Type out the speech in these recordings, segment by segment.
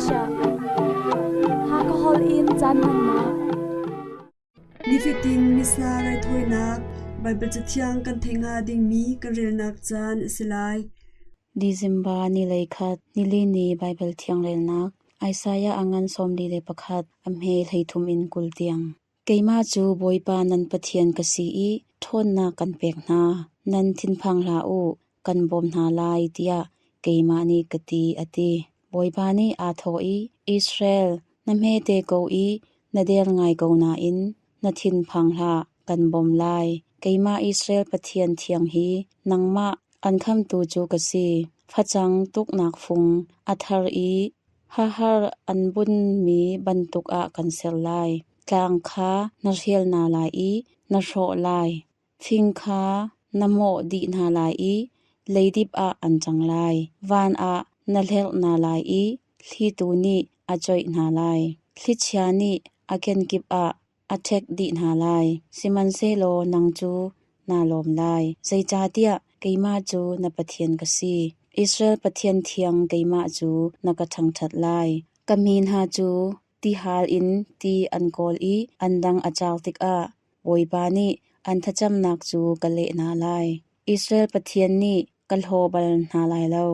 Asia. Hakha holh in caan hmannak. Nifatin Missa raithawinak Baibal Cathiang kan theih hnga dingmi kan relnak caan a si lai. December ni lei khat nili ni Baibal Thiang relnak Isaiah a ngan 41 a hme 33 in 20 tiang. Keimah cu Bawipa nan Pathian ka si i ṭhawnnak kan pek hna. Nan thinphang hlah u, kan bawm hna lai tiah keimah nih ka ti, a ti. Bawipa nih aa thawh i, Israel, na hmete ko i na der ngai ko nain na thinphang hlah, kan bawmh lai. Keimah Israel Pathian thiang hi nangmah an khamtu cu ka si. Facang tuknak fung a thar i hahar an bunhmi bantuk ah kan ser lai. Tlang kha na hrial hna lai i na hrawh lai. Fing kha na hmawh dih hna lai i leidip ah an cang lai. Van ah na hlerh hna lai i thlitu nih a choih hna lai. Thlichia nih a kenkip ah a ṭhek dih hna lai. Sihmanhsehlaw nang cu naa lawm lai, zeicahtiah keimah cu na Pathian ka si. Israel Pathian thiang keimah cu na ka thangṭhat lai. Ka mi hna cu tihal in ti an kawl i an dang a car tikah Bawipa nih an thlacamnak cu ka leh hna lai. Israel Pathian nih ka hlaw bal hna lai lo.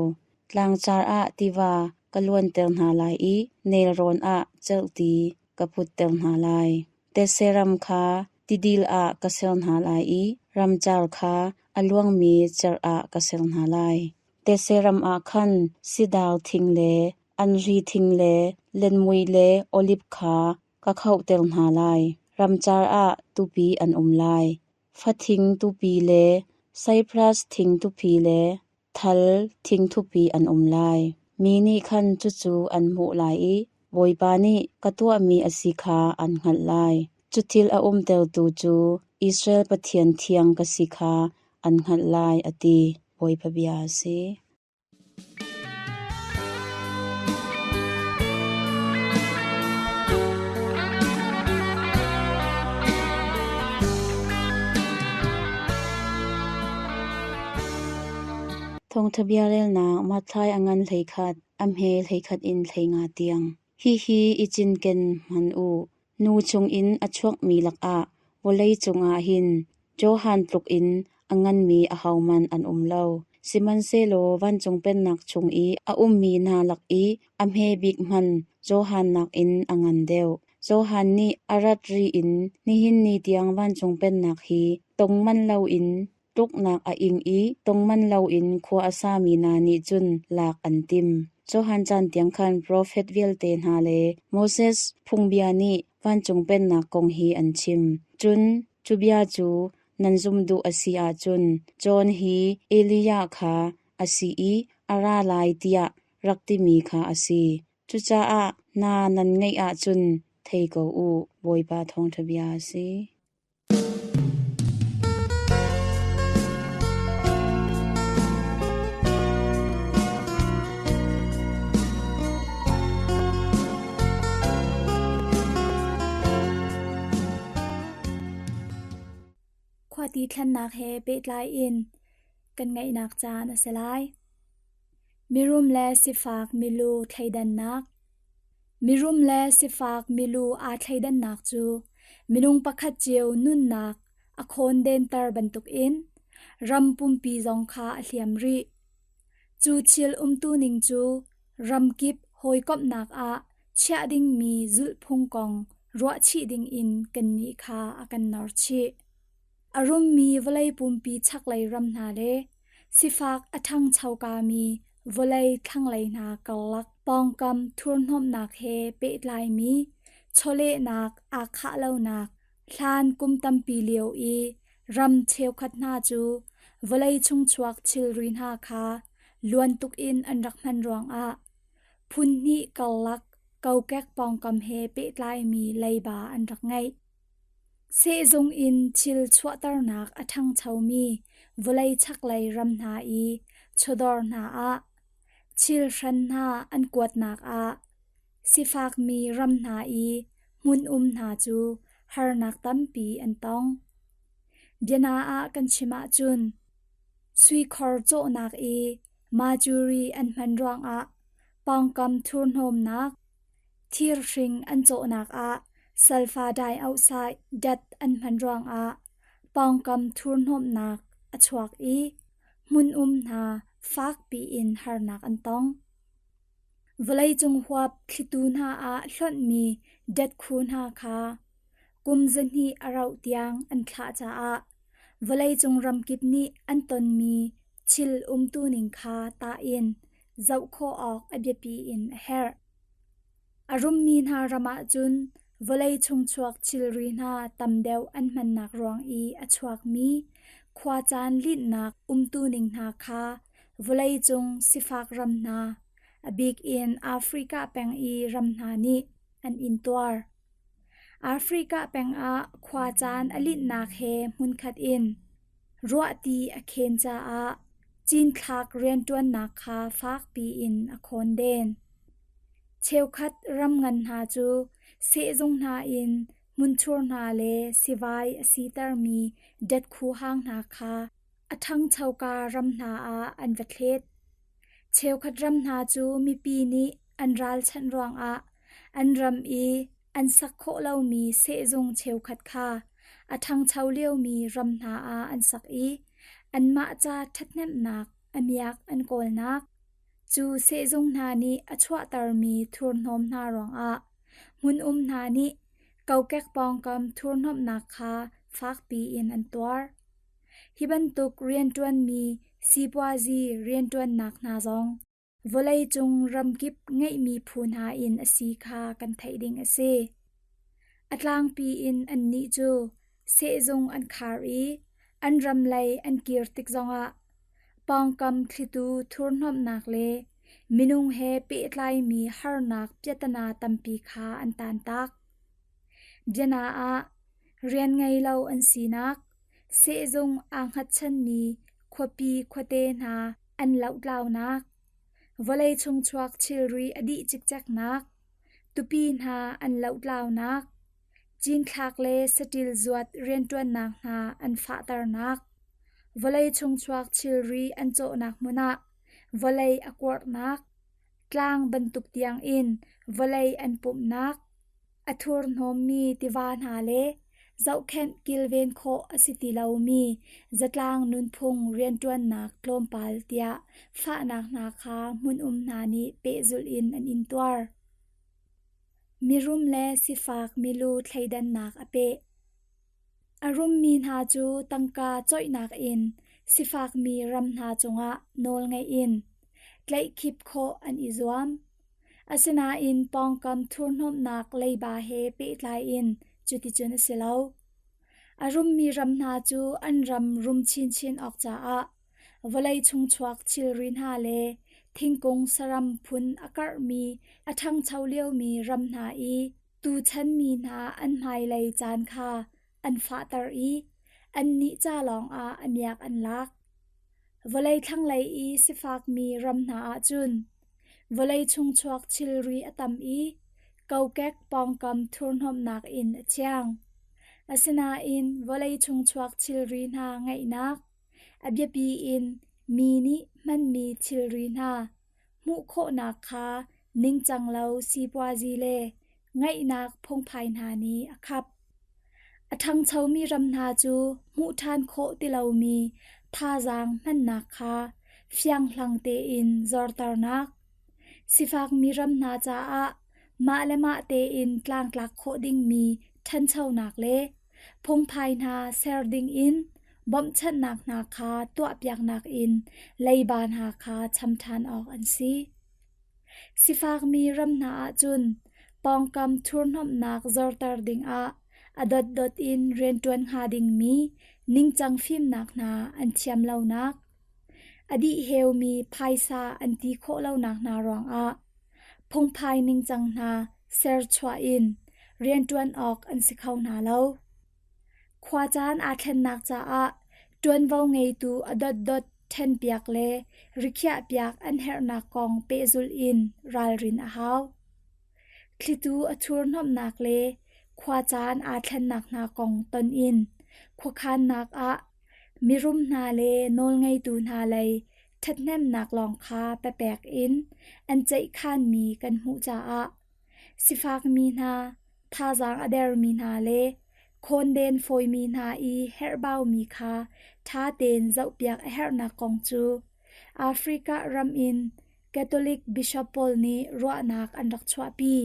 Tlangcar ah tiva ka luanter hna lai i nelrawn ah cerhti ka putter hna lai. Thetse ram kha tidil ah ka ser hna lai i ramcar kha a luangmi cerh ah ka ser hna lai. Thetse ram ah khan sidar thing le anri thing le lenmui le oliv kha ka khohter hna lai. Ramcar ah tupi an um lai. Fathing tupi le saipras thing tupi le thal thing tupi an um lai. Mi nih khan cucu an hmuh lai i Bawipa nih ka tuahmi a si kha an hngalh lai. Cu thil a umtertu cu Israel Pathian thiang ka si kha an hngalh lai, a ti. Bawipa bia a si. Thawngṭha bia relnak Matthai a ngan 11, a hme 11 in 15 tiang. Hihi i cinken hmanh u. Nu chungin a chuakmi lakah vawlei cungah hin Johan tlukin a nganmi ahohmanh an um lo. Sihmanhsehlaw vancung pennak chung i a ummi hna lak i a hme bik hmanh Johan nakin a ngan deuh. Johan nih a rat ri in nihin ni tiang vancung pennak hi tong manh loin tluknak a ing i tong manh loin khua a sami hna nih cun lak an tim. Johan caan tiang khan profet vialte hna le Moses phungbia nih vancung pennak kong hi an chim. Cun cu bia cu nan zumh duh a si ahcun John hi Elijah kha a si i a ra lai tiah rak timi kha a si. Cucaah hna nan ngeih ahcun thei ko u, Bawipa thawngṭha bia a si. Khuati thlennak he pehtlai in kan ngaihnak caan a si lai. Mirum le sifak milu thleidannak. Mirum le sifak milu aa thleidannak cu minung pakhat cio nunnak a khawndenter bantukin ram pumpi zong kha a hliam rih. Cu thil umtuning cu ramkip hawikomhnak ah chiah dingmi zulhphung kong ruahchih dingin kannih kha a kan norchih. A rummi vawlei pumpi chaklei ram hna le sifak a ṭhangchokami vawlei thlanglei hna karlak pawngkam thurhnawmhnak he pehtlaimi chawlehnak aa khah lonak hlan kum tampi lio i ram cheukhat hna cu vawlei chungchuak thilri hna kha luan tuk in an rak hman ruangah phun hnih karlak kokek pawngkam he pehtlaimi leiba an rak ngeih. Sehzung in thil chuahternak a ṭhangchomi vawlei chaklei ram hna i chawdawr hna ah thil hran hna an kuatnak ah sifakmi ram hna i hmun um hna cu harnak tampi an tong. Biana ah kan chim ahcun suikhor cawhnak i majuri an hman ruangah Pawngkam thurhnawmnak, thirhring an cawhnak ah sulfur dioxide dat an hman ruangah pawngkam thurhnawmhnak a chuak i hmun um hna fakpi in harnak an tong. Vawleicung huap thlitu hna ah hlonhmi datkhu hna kha kum 200 a rauh tiang an thlah caah vawleicung ramkip nih an tonmi thil umtuning kha tah in zoh khawh awk a biapi in a herh. A rummi hna ram ahcun vawlei chungchuak thilri hna tam deuh an hmannak ruang i a chuakmi khuacaan linhnak umtuning hna kha vawleicung sifak ram hna, a bik in Africa peng i ram hna nih an intuar. Africa peng ah khuacaan a linhnak he hmunkhat in ruahti a khen caah cinthlak rianṭuannak kha fakpi in a khawnden. Cheukhat ram ngan hna cu sehzung hna in hmunthur hna le sivai a sitermi datkhu hang hna kha a ṭhangchoka ram hna ah an va thlet. Cheukhat ram hna cu mipi nih an ralchanh ruangah an ram i an sak khawh lomi sehzung cheukhat kha a ṭhangcho liomi ram hna ah an sak i anmah ca ṭhathnemhnak a miak an kawlnak. Cu sehzung hna nih a chuahtermi thurhnawm hna ruangah hmun um hna nih kokek pawngkam thurhnawmhnak kha fakpi in an tuar. Hi bantuk rianṭuanmi sipuazi rianṭuannak hna zong vawleicung ramkip ngeihmi phu hna in a si kha kan theih ding a si. A tlangpi in annih cu sehzung an khar i an ram lei an kir tik zongah pawngkam thlitu thurhnawmhnak le minung he pehtlaimi harnak piatana tampi kha an taantak. Biana ah, rian ngei lo an sinak, sehzung aa hngatchanmi khuapi khuate hna an lohtlaunak, vawlei chungchuak thilri a dih cikceknak, tupi hna an lohtlaunak, cinthlak le saṭil zuat rianṭuannak hna an fahternak, vawlei chungchuak thilri an cawhnak hmun ah vawlei a kuarhnak, tlang bantuk tiangin vawlei an pumhnak, a thurhnawmmi tiva hna le zohkhenh kilven khawh a si ti lomi zatlang nunphung rianṭuannak tlawmpal tiah fahnak hna kha hmun-um hna nih pehzulh in an intuar. Mirum le sifak milu thleidannak a peh. A rummi hna cu tangka coihnak in sifakmi ram hna cungah nawlngeih in tlaihkhip khawh an i zuam. Asinain pawngkam thurhnawmhnak leiba he pehtlai in cuticun a si lo. A rummi ram hna cu an ram rum chinchin awk caah vawlei chungchuak thilri hna le thingkung saram phun a karhmi a ṭhangcho liomi ram hna i tuchan mi hna an hmailei caan kha an fahter i annih ca lawngah a miak an lak. Vawlei thlanglei i sifakmi ram hna ah cun vawlei chungchuak thilri a tam i kokek pawngkam thurhnawmhnak in a thiang. Asinain vawlei chungchuak thilri hna ngeihnak, a biapi in mi nih hmanmi thilri hna hmuh khawhnak kha ningcang lo sipuazi le ngaihnak phungphai hna nih a khap. A ṭhangchomi ram hna cu hmuh ṭhan khawh ti lomi thazaang hmannak kha fianghlang tein zorternak, sifakmi ram hna caah mah le mah tein tlangtlak khawh dingmi ṭhanchonak le phungphai hna ser dingin bawmhchanhnak hna kha tuahpiaknak in leiba hna kha cham ṭhan awk an si. Sifakmi ram hna ahcun pawngkam thurhnawmhnak zorter dingah a dotdot in rianṭuan hnga dingmi ningcang fimnak hna an thiam lonak, a dihheumi phaisa an ti khawh lonak hna ruangah phungphai ningcang hna serchuah in rianṭuan awk an si kho hna lo. Khuacaan aa thlennak caah ṭuanvo ngeitu a dotdot ṭhenpiak le rikhiahpiak an herhnak kong pehzulh in ralrin a hau. Thlitu a thurhnawmhnak le khuacaan aa thlennak hna kong ton in khuakhannak ah mirum hna le nawlngeitu hna lei ṭhathnemnak lawng kha papek in an ceihkhanmi kan hmuh caah sifakmi hna, thazaang a dermi hna le khawnden fawimi hna i herhbaumi kha ṭha tein zohpiak a herhnak kong cu Africa ram in Catholic bishop pawl nih ruahnak an rak chuahpi.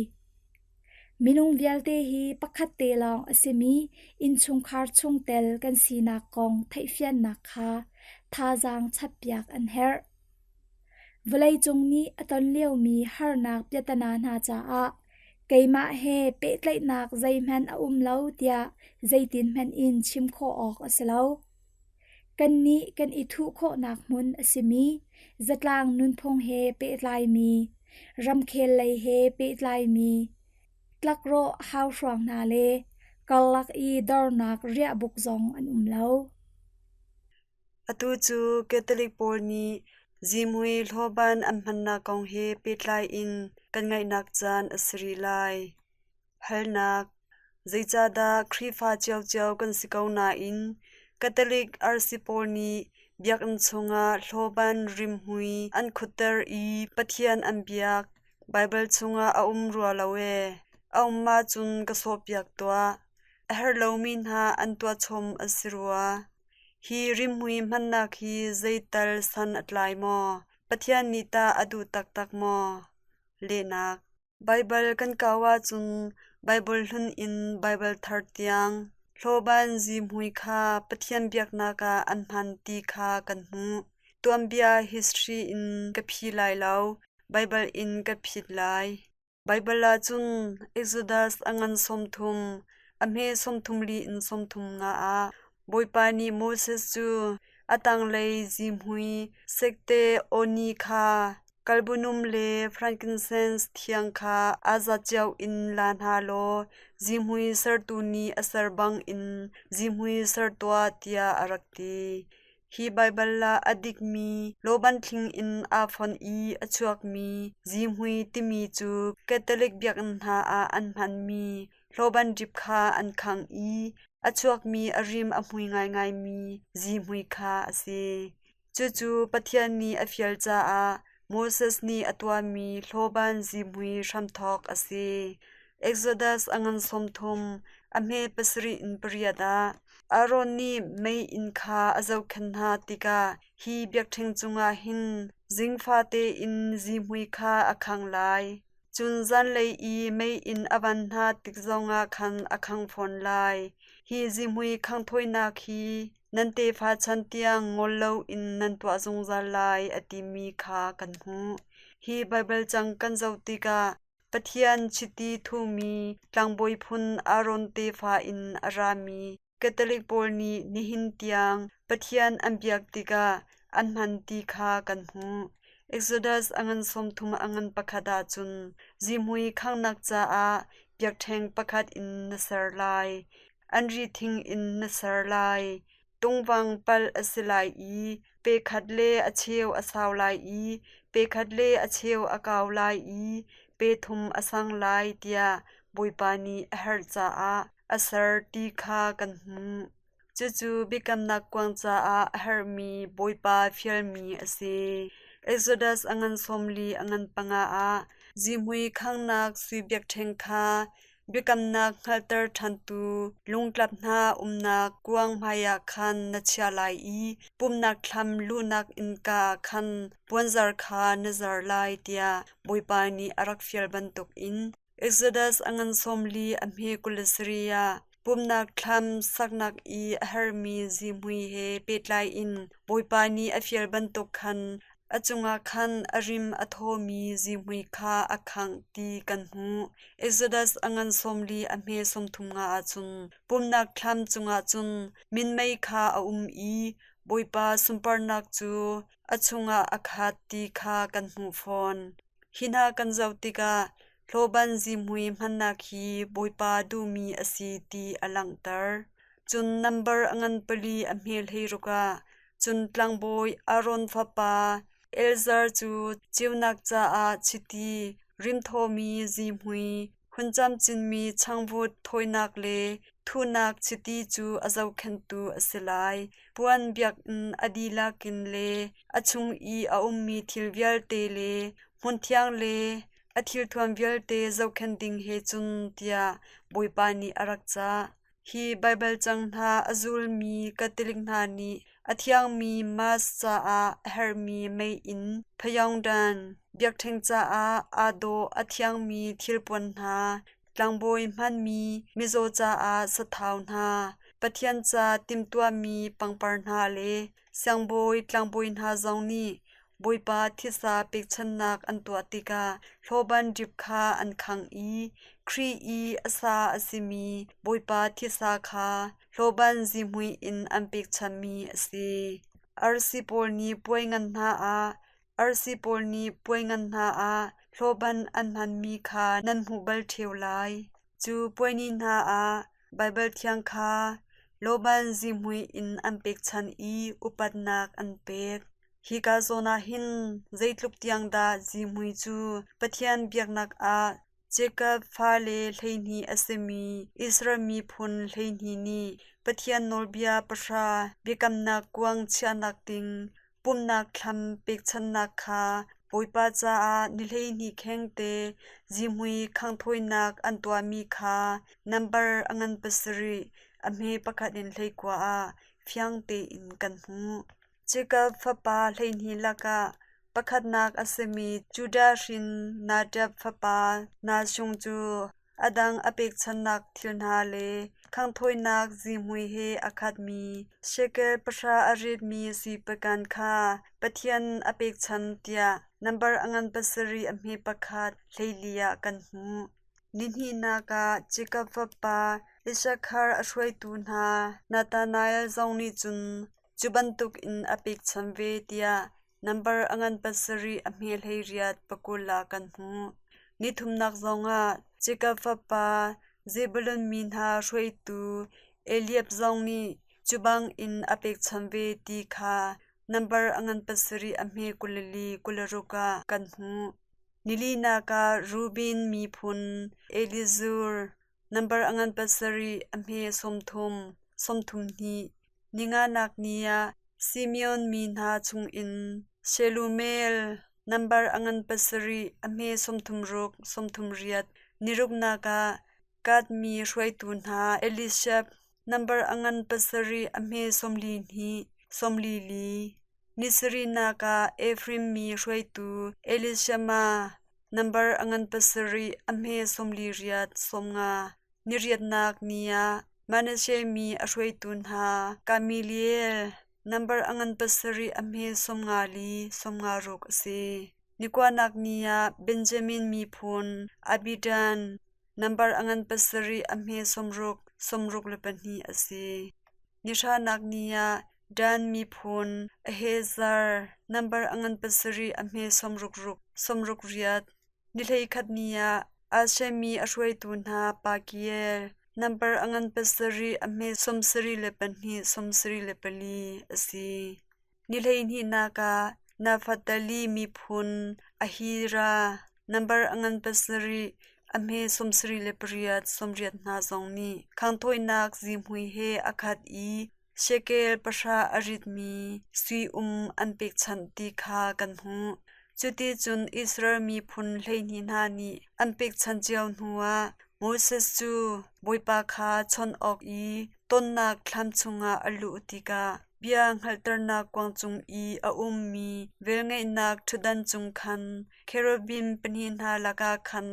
Minung vialte hi pakhat te lawng a simi innchungkhar chungtel kan sinak kong theihfiannak kha thazaang chappiak an herh. Vawleicung nih a ton liomi harnak piatana hna caah keimah he pehtlaihnak zeihmanh a um lo tiah zeitin hmanh in chim khawh awk a si lo. Kannih kan i thuh khawhnak hmun a simi zatlang nunphung he pehtlaimi, ramkhel lei he pehtlaimi, tlakrawh hauhruang hna le karlak i dornak riahbuk zong an um lo. Atu cu Catholic pawl nih zihmui hlawban an hmannak kong he pehtlai in kan ngaihnak caan a si rih lai. Halnak: Zeicahdah Khrihfa ciocio kan si ko nain Catholic arsi pawl nih biakinn chungah hlawban rimhmui an khutter i Pathian an biak? Baibal chungah a um rua lo ee. A um ahcun ka sawhpiak tuah. A herh lomi hna an tuahchom a si rua. Hi rimhmui hmannak hi zeital san a tlai maw? Pathian nih tah a duh taktak maw? Lehnak: Baibal kan kau ahcun Baibal hlun in Baibal thar tiang hlawban zihmui kha Pathian biaknak ah an hman ti kha kan hmuh. Tuanbia history in ka phi lai lo, Baibal in ka phit lai. Baibal ah cun Exodus a ngan 30, a hme 34 in 35 ah Bawipa nih Moses cu a tanglei zihmui sekte awni kha kalbunum le frankincense thiang kha aa zat cio in la hna law zihmui sertu nih a ser bangin zihmui ser tuah tiah a rak ti. Hi Baibal ah a dikmi lawban thling in aa fonh i a chuakmi zihmui timi cu Catholic biakinn hna ah an hmanmi hlawban rip kha an khangh i a chuakmi a rim a hmui ngaingaimi zihmui kha a si. Cucu Pathian nih a fial caah Moses nih a tuahmi hlawban zihmui hramthawk a si. Exodus a ngan 30, a hme pasarih in pariat ah Aaron nih meiinn kha a zohkhenh hna tikah hi biakṭheng cungah hin zingfate in zihmui kha a khangh lai. Cun zanlei i meiinn a van hna tik zongah khan a khang fawn lai. Hi zihmui khanghthawinak hi nan tefa chan tiang ngol loin nan tuah zungzal lai a timi kha kan hmuh. Hi Baibal cang kan zoh tikah Pathian chiti thuhmi tlangbawi phun Aaron tefa in a rami Catholic pawl nih nihin tiang Pathian an biak tikah an hman ti kha kan hmuh. Exodus a ngan 30 a ngan pakhat ahcun zihmui khanghnak caah biakṭheng pakhat in na ser lai. An ri thing in na ser lai. Tungvang palh a si lai i pe khat le a cheu a sau lai i pe khat le a cheu a kau lai i pe thum a sang lai tiah Bawipa nih a herh caah a ser ti kha kan hmuh. Cucu biakamnak kuang caah a herhmi Bawipa fialmi a si. Exodus a ngan 40 a ngan panga ah zihmui khanghnak sui biakṭheng kha Biakamnak hngalhter ṭhantu lungtlap hna umnak kuang hmaiah khan na chiah lai i pumhnak thlam luhnak innka ah khan puanzar kha na zar lai tiah Bawipa nih a rak fial bantukin Exodus a ngan 40 a hme 27 ah pumhnak thlam saknak i a herhmi zihmui he pehtlai in Bawipa nih a fial bantuk khan A cungah khan a rim a thawmi zihmui kha a khangh ti kan hmuh. Exodus a ngan 40 a hme 35 ahcun pumhnak thlam cungah cun minmei kha a um i Bawipa sunparnak cu a chungah a khat ti kha kan hmuh fawn. Hi hna kan zoh tikah hlawban zihmui hmannak hi Bawipa duhmi a si ti a langhter. Cun nambar a ngan pali a hme hleiruk ah cun tlangbawi Aaron fapa Eleazar cu ceunak caah chiti, rimthawmi zihmui, hun camcinmi changvut thawinak le. Thuhnak chiti cu a zohkhenhtu a si lai. Puan biakinn a dihlak in le a chung i a ummi thil vialte le hmunthiang le a thilthuam vialte zohkhenh ding he cun tiah Bawipa nih a rak cah. Hi Baibal cang hna a zulmi Catholic hna nih a thiangmi Mass caah a herhmi meiinn, phayawngdan, biakṭheng caah aa dawh a thiangmi thilpuan hna, tlangbawi hmanmi mizaw caah sathau hna, Pathian ca timhtuahmi pangpar hna le siangbawi tlangbawi hna zong nih Bawipa thisa pekchanhnak an tuah tikah hlawban dip kha an khangh i Khrih i a sa a simi Bawipa thisa kha hlawban zihmui in an pekchanhmi a si. Arsi pawl nih puai ngan hna ah Arsi pawl nih puai ngan hna ah hlawban an hmanmi kha nan hmuh bal ṭheo lai. Cu puai ni hna ah Baibal Thiang kha lawban zihmui in an pekchanh i upatnak an pek. Hika zawn ah hin zeitluk tiang dah zihmui cu Pathian biaknak ah Jakob fale 12 a simi Israel miphun 12 nih Pathian nawlbia pahra biakamnak kuang chiahnak ding pumhnak thlam pekchanhnak kha Bawipa caah ni 12 khengte zihmui khanghthawinak an tuahmi kha nambar a ngan pasarih a hme pakhat in 19 ah fiang tein kan hmuh. Jakob fapa 12 lakah pakhatnak a simi Judah hrin Nadab fapa Nahshon cu a dang a pekchanhnak thil hna le khanghthawinak zihmui he a khatmi shekel pahra a ritmi sui pakan kha Pathian a pekchanh tiah nambar a ngan pasarih a hme pakhat 14 ah kan hmuh. Nihnihnak ah Jakob fapa Issakhar a hruaitu hna Nathanael zong nih cun cu bantukin a pekchanh ve tiah Nambar a ngan pasarih a hme 18 pakul ah kan hmuh. Nithumnak zongah Jakob fapa Zebulun mi hna hruaitu Eliab zong nih cu bangin a pekchanh ve ti kha nambar a ngan pasarih a hme 24 26 ah kan hmuh. Nilinak ah Reuben miphun Elizur nambar a ngan pasarih a hme 30 32. Ninganak ni ah Simeon mi hna chungin Shelumiel nambar a ngan pasarih a hme 36 38. Niruknak ah Gad mi hruaitu hna Eliashib nambar a ngan pasarih a hme 42 44. Nisarihnak ah Efraim mi hruaitu Elishama nambar a ngan pasarih a hme 48 50. Niriatnak ni ah Manasseh mi a hruaitu hna Gamaliel nambar a ngan pasarih a hme 54 56 a si. Nikuanak ni ah Benjamin miphun Abidan nambar a ngan pasarih a hme 60 62 a si. Nihranak ni ah Dan miphun Ahiezer nambar a ngan pasarih a hme 66 68. Ni 11 ni ah Asher mi a hruaitu hna Pagiel nambar a ngan pasarih a hme 72 74 a si. Ni 12nak ah Naftali miphun Ahira nambar a ngan pasarih a hme 78 80 hna zong nih khanghthawinak zihmui he a khat i Shekel pahra a ritmi sui um an pekchanh ti kha kan hmuh. Cuticun Israel miphun 12 hna nih an pekchanh cio hnuah Moses cu Bawipa kha chawnh awk i tonnak thlam chungah a luh tikah bia hngalhternak kuang cung i a ummi velngeihnak ṭhutdan cung khan cherubim pahnih hna lakah khan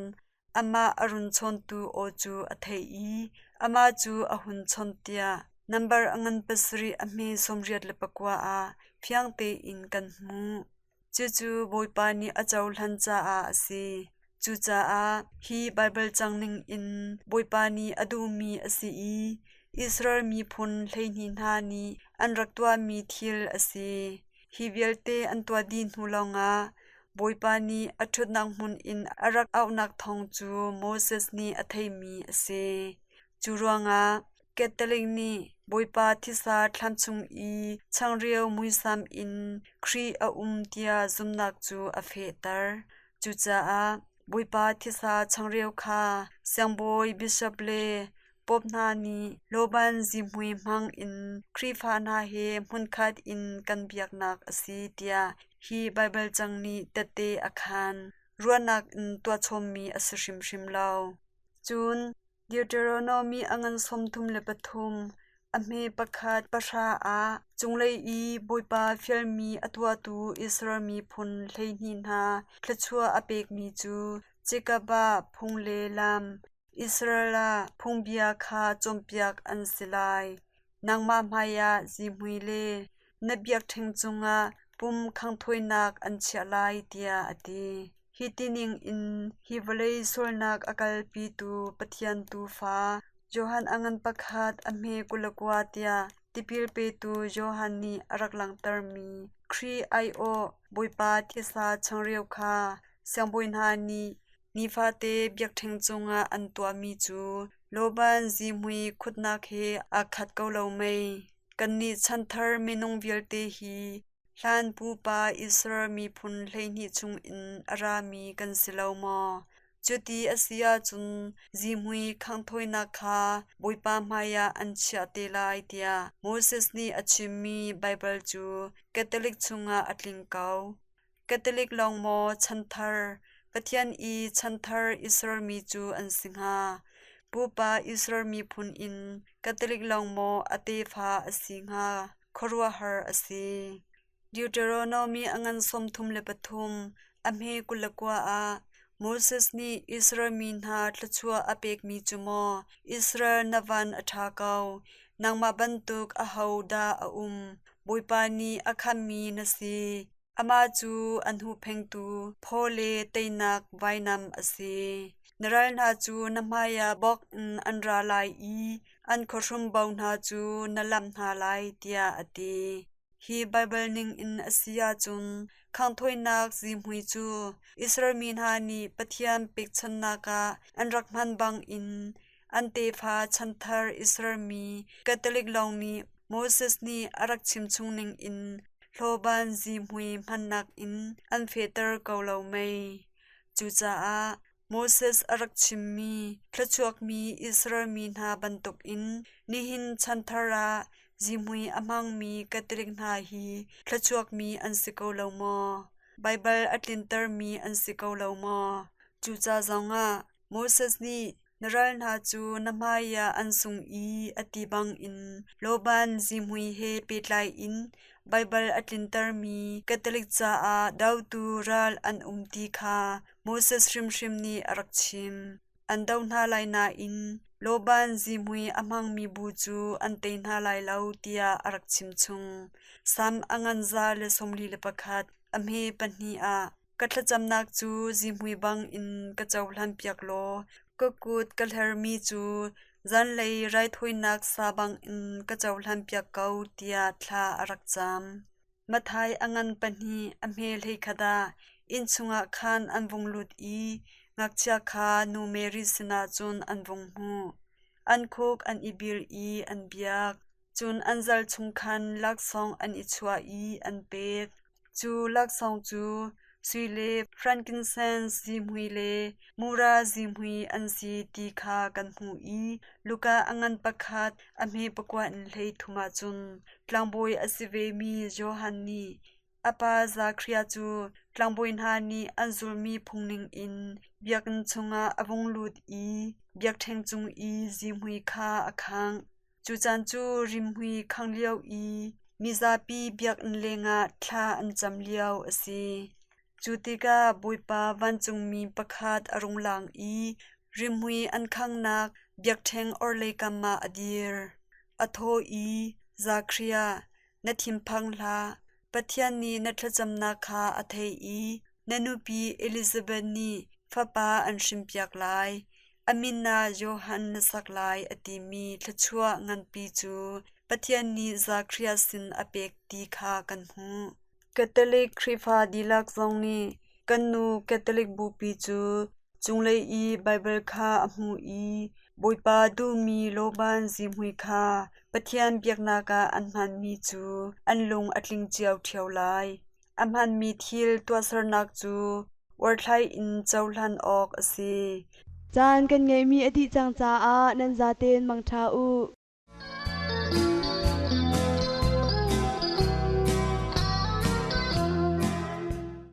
Amah a run chawntu aw cu a theih i amah cu a hun chawnh tiah nambar a ngan pasarih a hme 89 ah fiang tein kan hmuh. Cucu Bawipa nih a cohlan caah a si. Cucaah hi Baibal cang ningin Bawipa nih a duhmi a si i Israel miphun 12 hna nih an rak tuahmi thil a si. Hi vialte an tuah dih hnu lawngah Bawipa nih a ṭhutnak hmun in a rak auhnak thawng cu Moses nih a theihmi a si. Cu ruangah Catholic nih Bawipa thisa thlam chung i changreu muisam in Khrih a um tiah zumhnak cu a fehter. Cucaah Bawipa thisa changreu kha siangbawi, bishop le Pope hna nih lawban zihmui hmang in Khrihfa hna he hmunkhat in kan biaknak a si tiah hi Baibal cang nih tehte a khaan. Ruahnak in tuahchommi a si hrimhrim lo. Cun Deuteronomy a ngan 33, a hme pakhat pahra ah cunglei i Bawipa fialmi a tuahtu Israel miphun 12 hna thluachuah a pekmi cu Jakob ah phung le lam, Israel ah phungbia kha cawnpiak an si lai. Nangmah hmaiah zihmui le na biakṭheng cungah pum khanghthawinak an chiah lai, tiah a ti. Hi tining in hi vawlei sualnak a kalpitu Pathian Tuufa Johan a ngan pakhat a hme 29 tiah tipil petu Johan nih a rak langhtermi Khrih aiawh Bawipa thisa changreu kha siangbawi hna nih nifate biakṭheng cungah an tuahmi cu lawban zihmui khutnak he aa khat ko lo mei? Kannih chanthar minung vialte hi hlan pupa Israel miphun 12 chungin a rami kan si lo maw? Cuti a si ahcun zihmui khanghthawinak kha Bawipa hmaiah an chiah te lai tiah Moses nih a chimmi Baibal cu Catholic chungah a tling ko. Catholic lawng maw chanthar, Pathian i chanthar Israel mi cu an si hnga? Pupa Israel miphun in Catholic lawng maw a tefa a si hnga? Khuaruahhar a si. Deuteronomy a ngan 33, a hme 29 ah Moses nih Israel mi hna thluachuah a pekmi cu maw Israel na van a ṭha ko, nangmah bantuk aho dah a um? Bawipa nih a khammi na si. Amah cu an huhphengtu phaw le teinak vainam a si. Na ral hna cu na hmaiah bawk in an ra lai i an khuahrum bo hna cu na lamh hna lai, tiah a ti. Hi Baibal ningin a si ahcun khanghthawinak zihmui cu Israel mi hna nih Pathian pekchanhnak ah an rak hman bangin an tefa chanthar Israel mi Catholic lawng nih Moses nih a rak chimchung ningin hlawban zihmui hmannak in an fehter ko lo mei? Cucaah Moses a rak chimmi thluachuakmi Israel mi hna bantukin nihin chanthar ah zihmui a hmangmi Catholic hna hi thluachuakmi an si ko lo maw? Baibal a tlintermi an si ko lo maw? Cuca zongah Moses nih na ral hna cu na hmaiah an sung i a ti bangin lawban zihmui he pehtlai in Baibal a tlintermi Catholic caah dotu ral an um ti kha Moses hrimhrim nih a rak chim. An do hna lai nain lawban zihmui a hmangmi bu cu an tei hna lai lo tiah a rak chimchung. Salm a ngan 141 a hme pahnih ah ka thlacamnak cu zihmui bangin ka cohlanpiak law ka kut ka hlermi cu zanlei raithawinak sa bangin ka cohlanpiak ko tiah thla a rak cam. Matthai a ngan pahnih a hme 11 ah inn chungah khan an vung lut i ngakchia kha nu Mary sinah cun an vung hmuh. An khuk an i bil i an biak. Cun an zal chung khan laksawng an i chuah i an pek. Cu laksawng cu sui le frankincense zihmui le mura zihmui an si ti kha kan hmuh i Luka a ngan pakhat a hme pakua in 33 ah cun tlangbawi a si vemi Johan nih a pa Zakhariah cu tlangbawi hna nih an zulhmi phung ningin biakinn chungah a vung lut i biakṭheng cung i zihmui kha a khangh. Cu caan cu rimhmui khangh lio i mizapi biakinn lengah thla an cam lio a si. Cu tikah Bawipa vancungmi pakhat a rung lang i rimhmui an khanghnak biakṭheng orhlei kam ah a dir. A thaw i, Zakhariah, na thinphang hlah. Pathian nih na thlacamnak kha a theih i na nupi Elizabeth nih fapa an hrinpiak lai. A min ah Johan na sak lai a timi thluachuah nganpi cu Pathian nih Zakhariah sin a pek ti kha kan hmuh. Catholic Khrihfa dihlak zong nih kan nu Catholic Bupi cu cunglei i Baibal kha a hmuh i Bawipa duhmi lawban zihmui kha Pathian biaknak ah an hmanmi cu an lung a tling cio ṭheo lai. A hmanmi thil tuahsernak cu uarthlai in cohlan awk a si. Caan kan ngeihmi a dih cang caah nan zaten mangṭha u.